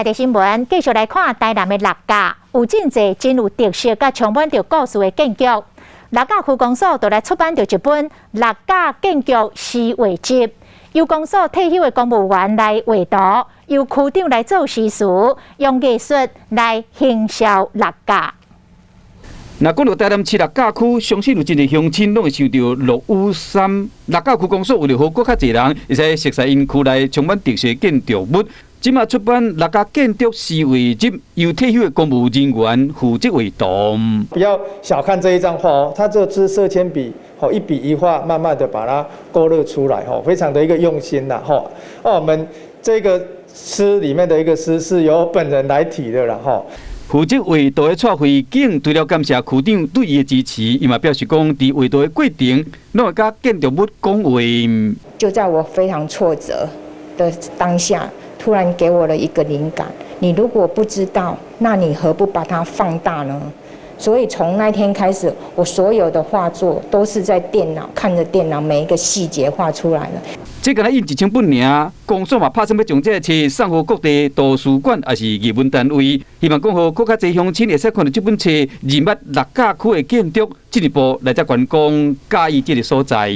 台新聞繼續來看台南的六甲，有真濟真有特色佮充滿著故事的建築。六甲區公所就來出版著一本《六甲建築詩畫集》，由公所退休的公務員來畫圖，由區長來做詩詞，用藝術來行銷六甲。若講到台南市六甲區，相信有真濟鄉親攏會想著落雨衫。六甲區公所為著予閣較濟人會使熟悉𪜶區內充滿特色的建築物，這馬出版《六甲建築詩畫集》，由退休的公務人員負責畫圖。不要小看這一張畫哦，它這支色鉛筆，吼一筆一畫，慢慢的把它勾勒出來，吼，非常的一個用心啦，吼。哦，我們這個詩裡面的一個詩是由本人來題的啦，吼。負責畫圖的蔡慧景，除了感謝區長對伊的支持，伊嘛表示講，佇畫圖的過程，攏會佮建築物講話。就在我非常挫折的當下，突然給我了一個靈感。你如果不知道，那你何不把它放大呢？所以從那天開始，我所有的畫作都是在電腦看著電腦每一個細節畫出來的。這敢若印1000本爾，公所嘛拍算欲將這个冊送予各地圖書館，抑是藝文單位，希望講予閣較濟鄉親會使看著這本冊，認捌六甲區的建築，進一步來遮觀光，佮意這个所在。